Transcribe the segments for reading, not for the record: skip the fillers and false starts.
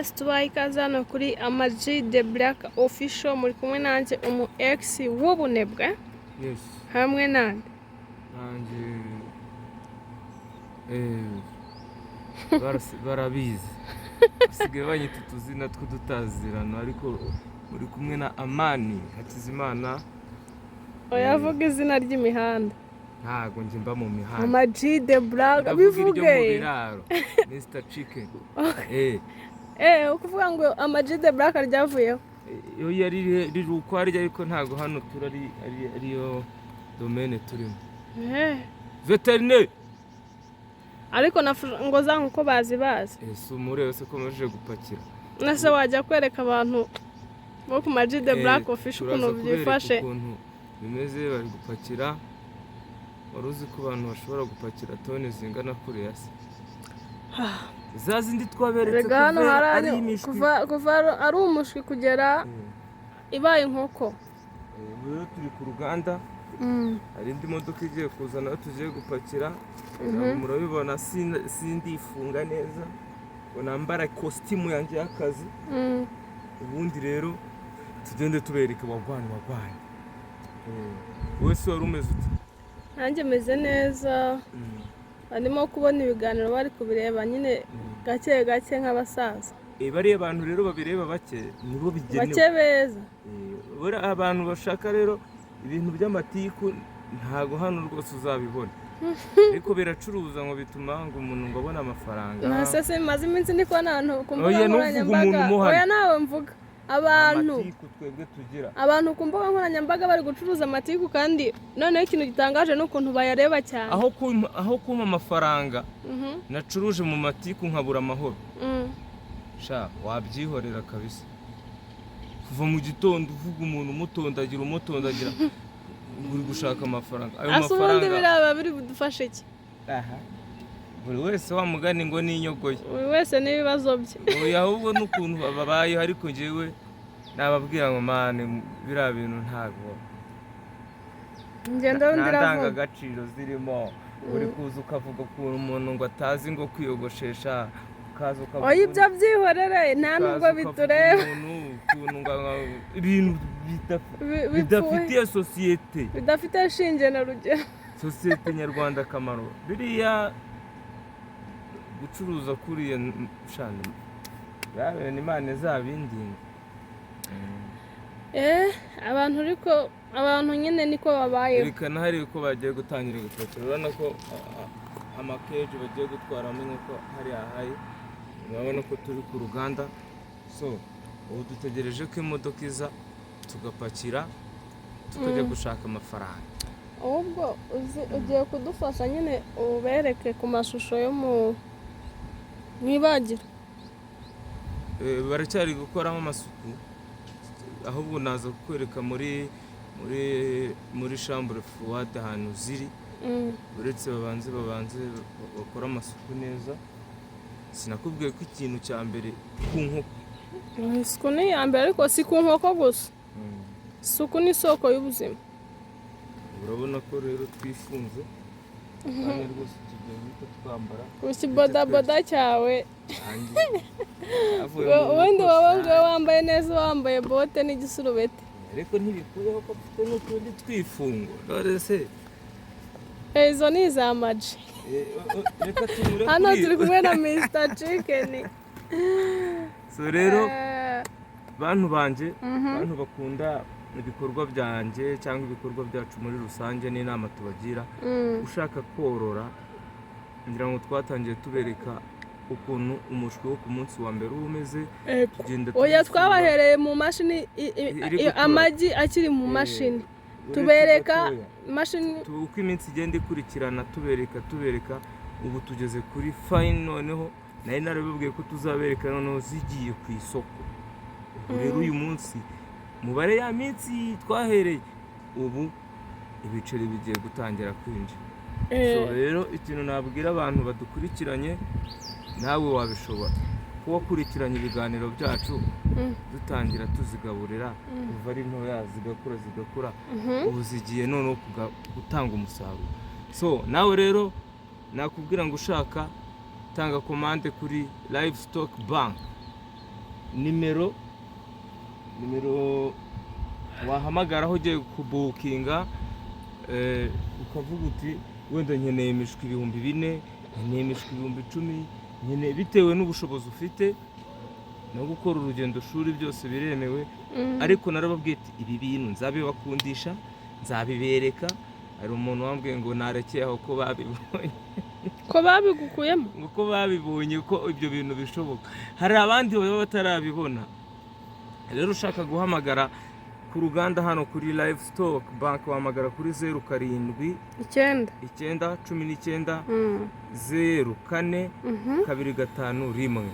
Yes, tubaye ikaze hano kuri Ama-G The Black Official. Muri kumwe nanjye, umu ex w'ubunebwe, hamwe nande? Nanjye barabizi, basigaye banyita utuzina tw'udutazirano, ariko uri kumwe na Amani Hakizimana. Oya, vuga izina ry'imihanda. Ntago njye mba mu mihanda. Ama-G The Black. Ndavuga iryo mu Bivuge. biraro, Mr Chicken. Ukuvuga ngo Ama-G The Black ryavuyeho? Iyo yari riri ukwaryo, ariko ntago hano turi ariyo domaine turimo. Veterineri. Ariko ngo za nkoko bazi. Ese umurebe se ko mubajije gupakira? Nase wajya kwereka abantu bo ku Ama-G The Black Official Turaza ukuntu kubereka byifashe. ukuntu bimeze bari gupakira. Wari uzi ko abantu bashobora gupakira toni zingana kuriya se, za zindi twaberetse Rega hano kuva hari ari imishwi? Kuva ari umushwi kugera ibaye inkoko. Ubu rero turi ku ruganda. Hari indi modoka igiye kuza nayo tugiye gupakira. Ngira ngo murabibona, sindifunga neza ngo nambara kositimu yanjye y'akazi. Ubundi rero tugende tubereke wagwan wagwan. Wowe se wari umeze ute? Nanjye meze neza. Barimo kubona ibiganiro, bari kubireba nyine gake gake nk'abasaza. Bariya bantu rero babireba bake nibo bigenewe. Bake beza. Buriya abantu bashaka rero ibintu by'amatiku, ntago hano rwose uzabibona, ariko biracuruza, ngo bituma ngo umuntu ngo abone amafaranga. Nase simaze iminsi ndi kubona abantu ku mbuga Oya, ntuvuge nkoranyambaga. umuntu umuhana. Oya, nawe mvuga abantu. Amatiku twebwe tugira. Abantu ku mbuga nkoranyambaga bari gucuruza amatiku, kandi noneho ikintu gitangaje ni ukuntu bayareba cyane. Aho kumpa amafaranga nacuruje mu matiku nkabura amahoro, sha wabyihorera kabisa. Kuva mu gitondo uvuga umuntu, umutondagira, umutondagira, uri gushaka amafaranga, ayo Ase ubundi mafaranga biriya biba biri budufashe iki? Aha. Buri wese wa mugani ngo n'inyogoye. Buri wese n'ibibazo bye. Oya, ahubwo n'ukuntu babayeho, ariko njyewe nababwira ngo man, biriya bintu ntabwo Ingendo nta ndiravuga. ndangagaciro zirimo. Uri kuza ukavuga ukuntu umuntu ngo atazi ngo kwiyogoshesha, ukaza ukavuga Oya, ibyo byihorere, nta ukaza nubwo ukavuga bitureba. umuntu ukuntu ngo ibintu Bipfuye. bidafitiye sosiyete, Bidafite shinge na rugero. sosiyete nyarwanda akamaro. Biriya gucuruza kuriya shana biriya, Imana izabindinda. Abantu, ariko abantu nyine niko babayeho. Erekana hariya uko bagiye gutangira gupakira. Urabona ko amakeji bagiye gutwaramo inkoko hariya hari. Urabona ko turi ku ruganda, so ubu dutegereje ko imodoka iza tugapakira, tukajya gushaka amafaranga. Ahubwo uzi ugiye kudufasha nyine ubereke ku mashusho yo mu ibagiro. Baracyari gukoramo amasuku. Ahubwo naza kukwereka muri chambre froide ahantu ziri. Uretse babanze bakore amasuku neza. Sinakubwiye ko ikintu cya mbere ku nkoko Isuku ni iya mbere, ariko si ku nkoko gusa. Isuku ni isoko y'ubuzima. Urabona ko rero twifunze kandi rwose tugiye guhita twambara. Ku kibodaboda cyawe. Nanjye avuye mu Ubundi nkoko wowe ngo sha. wambaye neza, wambaye bote n'igisurubeti. Ariko ntibikuyeho ko mfite n'utundi twifungo, dore se. Izo ni iza Ama-G. Reka tunyure Hano kuri turi kumwe na Mr Chicken. So rero, bantu banjye, bantu bakunda ibikorwa byanjye cyangwa ibikorwa byacu muri rusange n'inama tubagira, ushaka korora, ngira ngo twatangiye tubereka ukuntu umushwi wo ku munsi wa mbere uba umeze, tugenda Oya, tubisura. twabahereye mu mashini Iri gutura. amagi akiri mu mashini, Uretse tubereka gatoya. imashini. Uko iminsi igenda ikurikirana tubereka, ubu tugeze kuri fine. Noneho nari narabibabwiye ko tuzabereka noneho zigiye ku isoko. Ubu rero uyu munsi, mubare ya minsi twahereye, ubu ibiceri bigiye gutangira kwinjira. So rero ikintu nabwira abantu badukurikiranye, nawe wabishobora kuba wakurikiranye ibiganiro byacu, dutangira tuzigaburira kuva ari ntoya, zigakura, zigakura, ubu zigiye noneho gutanga umusaruro. So nawe rero nakubwira ngo ushaka, tanga komande kuri Livestock Bank. Nimero wahamagaraho ugiye kubukinga, ukavuga uti wenda nkeneye imishwi 4000, nkeneye imishwi 10,000, nkeneye, bitewe n'ubushobozi ufite. No gukora urugendo shuri byose biremewe. Ariko narababwiye ati ibi bintu nzabibakundisha, nzabibereka. Hari umuntu wambwiye ngo narekeye aho, ko babibonye. Ko babigukuyemo. Ngo ko babibonye ko ibyo bintu bishoboka. Hari abandi baba batarabibona. Rero ushaka guhamagara ku ruganda hano kuri Livestock Bank, wahamagara kuri 07 9. 9 19 04 251.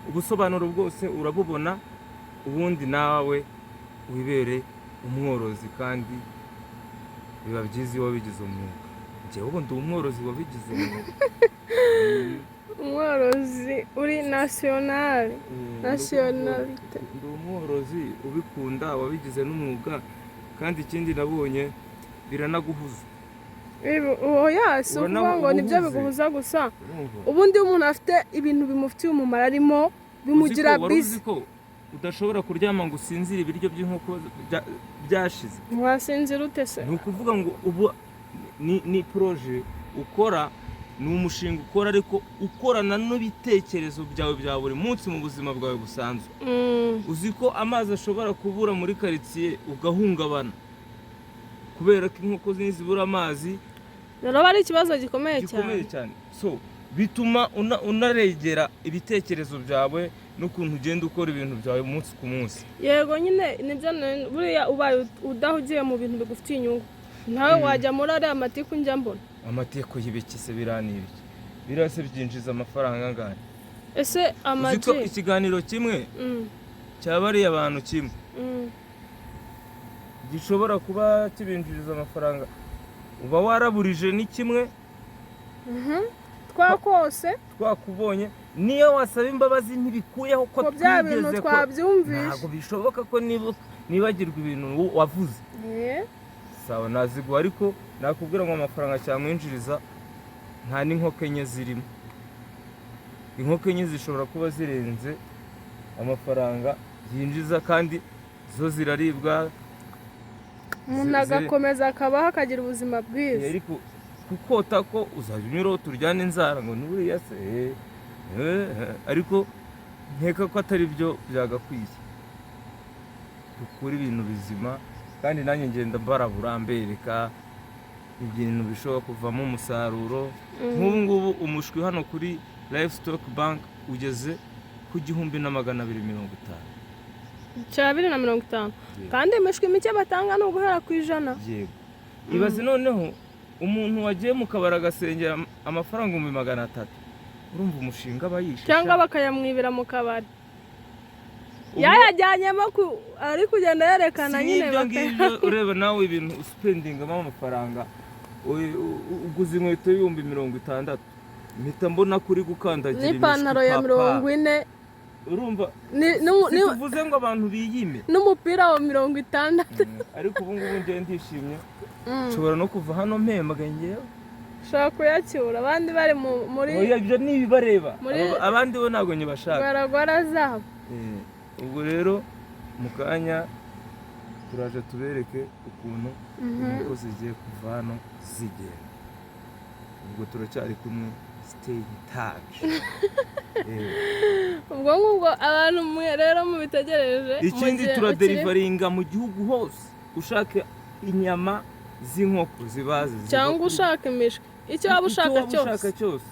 Ubusobanuro bwose urabubona, ubundi nawe wibere umworozi, kandi biba byiza iyo wabigize umwuga. Njyewe ubu ndi umworozi wabigize umwuga. Umworozi uri nationale, nationalité. Ndi umworozi ubikunda, wabigize n'umwuga, kandi ikindi nabonye biranaguhuza. Oya, si Ubona ukuvuga ngo nibyo ubuhuze. biguhuza gusa. Urumva? Ubundi iyo umuntu afite ibintu bimufitiye umumaro arimo bimugira Uzi ko- wari busy. uzi ko udashobora kuryama ngo usinzire ibiryo by'inkoko byashize? Wasinzira ute se? Ni ukuvuga ngo ubu ni projet ukora, ni umushinga ukora, ariko ukorana n'ibitekerezo byawe bya buri munsi mu buzima bwawe busanzwe. Uzi ko amazi ashobora kubura muri karitsiye ugahungabana kubera ko inkoko nizibura amazi? Rero aba ari ikibazo gikomeye Gikomeye cyane. cyane. So bituma unaregera ibitekerezo byawe n'ukuntu ugenda ukora ibintu byawe umunsi ku munsi. Yego nyine, nibyo. Buriya ubaye udahugiye mu bintu bigufitiye inyungu, nawe wajya muri ariya matiku njya mbona. Amateko y'ibiki se? Biriya ni ibiki? Biriya se byinjiza amafaranga angahe? Ese Uzi ko amaji ikiganiro kimwe cya bariya bantu kimwe gishobora kuba kibinjiriza amafaranga uba waraburije ni kimwe? Twakose. Twakubonye. Niyo wasaba imbabazi ntibikuyeho ko Ko bya bintu twigeze ko twabyumvishe. Ntabwo bishoboka ko nibagirwa ibintu wavuze. Sawa, naziguha, ariko nakubwira ngo amafaranga cyamwinjiriza nta n'inkoko enye zirimo. Inkoko enye zishobora kuba zirenze amafaranga yinjiza, kandi zo ziraribwa. Umuntu agakomeza akabaho, akagira ubuzima bwiza. Ariko kukota ko uzajya unyuraho turyane inzara ngo nuriya se, ariko nkeka ko atari byo byagakwiye. Dukora ibintu bizima, kandi nanjye ngenda mbarabura, mbereka ibintu bishobora kuvamo umusaruro. Nk'ubu ngubu umushwi hano kuri Livestock Bank ugeze ku 1250. Cya 250. Yego. Kandi imishwi mike batanga ni uguhera ku 100. Yego. Ibaze noneho umuntu wagiye mu kabari agasengera amafaranga 300,000, urumva umushinga aba yishe? Cyangwa Sha. bakayamwibira mu kabari. Yayajyanyemo ari kugenda yerekana Si nyine n'ibyo ngibyo. Ureba nawe ibintu usipendingamo amafaranga, uguze inkweto y'60,000, mpita mbona kuri gukandagira imishwi, N'ipantaro ya papa. 40. Urumva? Si tuvuze ngo abantu biyime. N'umupira wa 60. Ariko ubu ngubu njyewe ndishimye, nshobora no kuva hano mpembwa ngewe. Ushobora kuyacyura abandi bari muri Oya, ibyo ni ibibareba. Abandi bo ntabwo nyibashaka. Gwaragwara zabo. Ubwo rero mu kanya turaje tubereke ukuntu inkoko zigiye kuva hano zigenda. Ubwo turacyari kumwe, stay in touch. Ubwo ngubwo abantu mwe rero mubitegereje mu Ikindi, gihe turadeliveringa mu gihugu hose. Ushaka inyama z'inkoko zibaze ziva Cyangwa ushaka imishwi, icyo waba ushaka Icyo waba cyose. ushaka cyose.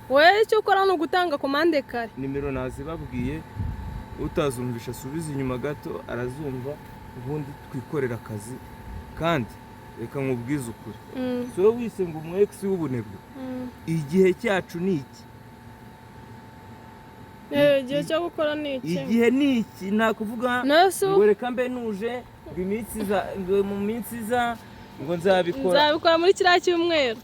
Wowe icyo ukora ni ugutanga komande kare. Nimero nazibabwiye, utazumvisha asubize inyuma gato arazumva. Ubundi twikorera akazi. Kandi reka nkubwize ukuri, si wowe wise ngo umu ex w'ubunebwe. Igihe cyacu ni iki. Igihe cyo gukora ni iki. Igihe ni iki, nakuvuga Nese ngo reka mbe nuje, ngo iminsi iza, ngo mu minsi iza, ngo nzabikora. Nzabikora muri kiriya cyumweru.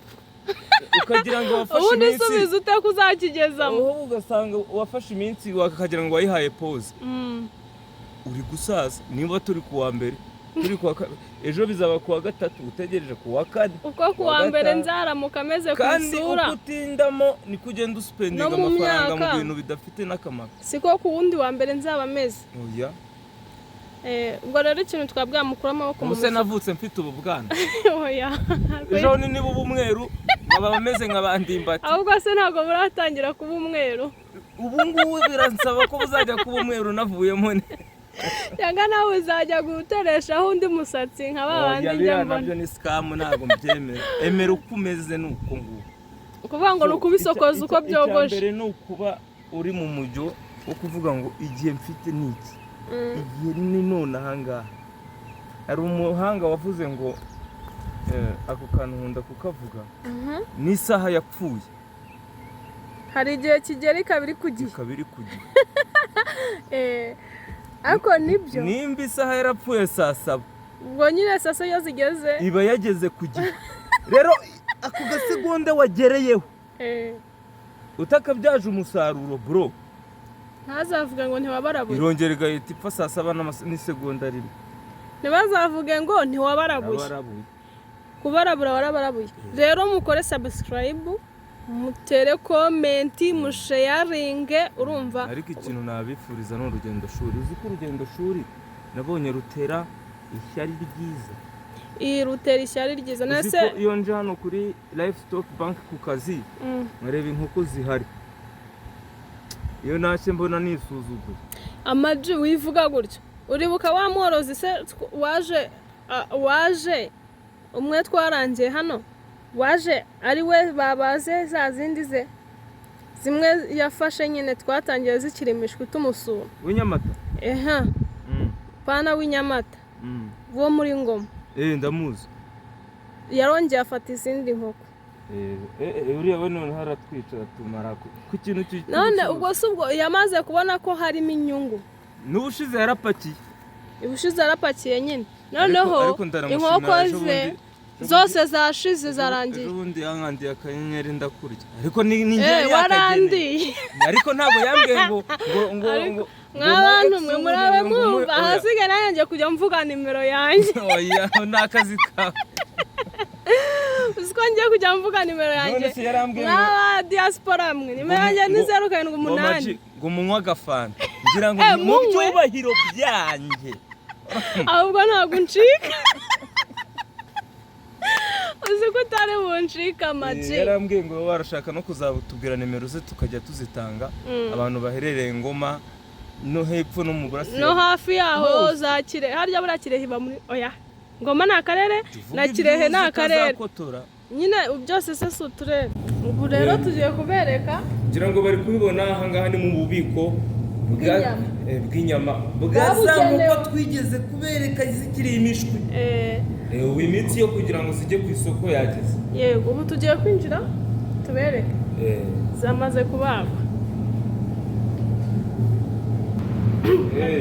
Ukagira ngo wafashe Ubundi iminsi. Usubiza ute ko uzakigezamo? Wowe ugasanga wafashe iminsi, wakagira ngo wayihaye pause. Uri gusaza. Niba turi ku wa mbere, Turi kuwa ejo bizaba kuwa gatatu, utegereje kuwa kane. Uko kuwa mbere nzaramuka ameze ku Kandi isura. uko utindamo niko ugenda uspendinga No mu amafaranga mu myaka. bintu bidafite n'akamaro. Siko ku wundi wa mbere nzaba ameze. Oya. Ubwo rero ikintu twabwira, mukuru amaboko mu Ubuse navutse mfite ubu bwana? Oya. Ejo ni niba uba umweru nkaba ameze nka bandimbati. Ahubwo se ntabwo buratangira kuba umweru? Ubu ngubu biransaba ko buzajya kuba umweru navuyemo ne. Cyangwa nawe uzajya gutereshaho undi musatsi nka ba bandi Oya, njya biriya mbona. nabyo ni scam, ntabwo mbyemera. Emera uko umeze, ni uko nguko. Ukuvuga ngo ni ukubisokoza uko byogoshe. Icya mbere ni ukuba uri mu mujyo wo kuvuga ngo igihe mfite ni iki, igihe ni none ahangaha. Hari umuhanga wavuze ngo ako kantu nkunda kukavuga, n'isaha yapfuye Hari igihe kigera ikaba iri ku gihe. Ikaba iri ku gihe. Ariko nibyo. Nimba isaha yarapfuye saa 7, Ubwo nyine sasa iyo zigeze iba yageze ku gihe. Rero ako gasegonda wagereyeho utakabyaje umusaruro, bro, Ntazavuge ngo ntiwabarabuye. Irongera igahita ipfa saa 7 n'isegonda 1. Ntibazavuge ngo ntiwabarabuye. Nabarabuye. Kubarabura warabarabuye. Rero mukore subscribe, mutere comment, musharinge, urumva? Ariko ikintu nabifuriza ni urugendo shuri. Uzi ko urugendo shuri nabonye rutera ishyari ryiza? Iyi rutera ishyari ryiza. Uzi Nese ko iyo nje hano kuri Livestock Bank ku kazi, nkareba inkoko zihari, iyo ntashye mbona nisuzuguye. Amaji, wivuga gutyo. Uribuka wa mworozi se waje umwe twarangiye hano, waje ari we babaze za zindi ze zimwe yafashe nyine twatangiye zikiri imishwi tumusura? W'inyamata? Eha. Pana w'inyamata, wo muri Ngoma. Eh, ndamuzi. Yarongeye afata izindi nkoko. Uriya we noneho aratwicara tumara ku kintu None cy'ubucuruzi. Ubwo si ubwo yamaze kubona ko harimo inyungu. N'ubushize yarapakiye. Ubushize yarapakiye nyine, noneho Ariko ndanamushimira, inkoko ejo ze zose zashize, zarangiye. Ejo bundi yankandiye akanyenyeri ndakurya, ariko ni njye yari yakageneye. Warandiye. Ariko ntabwo yambwiye ngo ngo ngo Ariko ngo mwabantu ngo mwe murabe ngo mwumva. oya. Ahasigaye nanjye ngiye kujya mvuga nimero yanjye. Oya, ni akazi kawe. Uzi ko ngiye kujya mvuga nimero yanjye? None se yarambwiye Mwaba diaspora mwe, nimero yanjye ni zeru karindwi ngo umunani Maji, ngo munywe agafanta, ngira ngo Eh, ni mu munywe. byubahiro byanjye. Ahubwo ntabwo uncika, uzi ko utari buncika, Amaji. Yarambwiye ngo barashaka no kuzatubwira nimero ze tukajya tuzitanga, abantu baherereye Ngoma no hepfo no mu burasirazuba. No hafi yaho. Hose. Za Kirehe, harya buriya Kirehe iba muri, oya, Ngoma ni akarere Tuvuge na Kirehe ni ibyo uzi akarere. utazakotora. Nyine byose se si uturere? Ubu rero tugiye kubereka. Ngira ngo bari kubibona, ahangaha ni mu bubiko Bw'inyama. Bw'inyama bwa za Bwabugenewe. nkoko twigeze kubereka zikiri imishwi. Ubu iminsi yo kugira ngo zijye ku isoko yageze. Yego, ubu tugiye kwinjira tubereke zamaze kubagwa.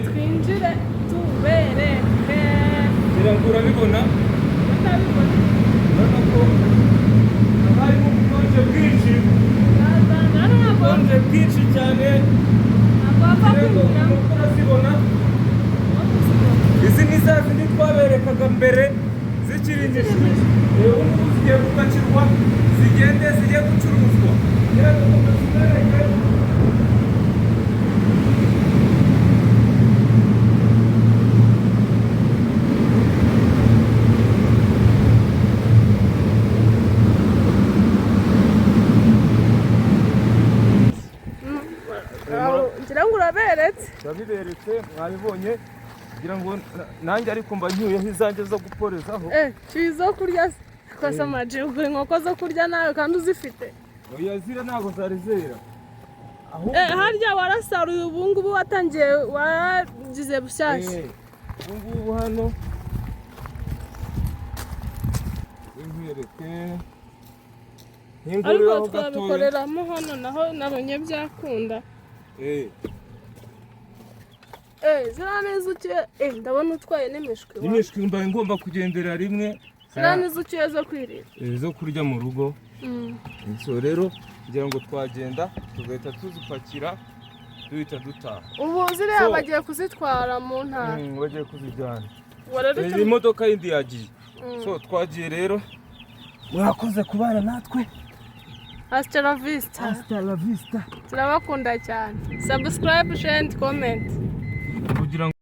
Twinjire tubereke. Ngira ngo urabibona. Batabibona. Urabona ko haba harimo ubukonje bwinshi. Hano ntabwo Ubukonje bwinshi cyane. ntabwo wapfa Ngira ngo kwinjiramo. inkoko urazibona. Izi ni za zindi twaberekaga mbere zikiri imishwi. Ubu ngubu zigiye gupakirwa zigende zijye gucuruzwa. Ngira ngo tuzibereke. Ngira ngo uraberetse. Turabiberetse, mwabibonye. Ngira ngo nanjye ariko mba ncyuyeho izanjye zo guporezaho. Cyuye zo kurya se kosa? Amaji, ugura inkoko zo kurya nawe kandi uzifite? Oya, zira ntabwo zari zera. Ahubwo Harya warasaruye, ubu ngubu watangiye wagize bushyashya. Ubu ngubu hano nkwereke Ariko nkinguriraho gatoya. twabikoreramo hano naho nabonye byakunda. Ziriya neza uciye, ndabona utwaye n'imishwi wa. N'imishwi mbaye ngomba kugendera rimwe. Ziriya neza uciye zo kwirira. Zo kurya mu rugo. So rero kugira ngo twagenda tugahita tuzipakira duhita dutaha. Ubu ziriya So- bagiye kuzitwara mu ntara. Bagiye kuzijyana. Ubwo rero Iyi modoka yindi yagiye. So twagiye rero, mwakoze kubana natwe. Hasta la vista. Hasta la vista. Turabakunda cyane. Subscribe, share and comment. Kugira ngo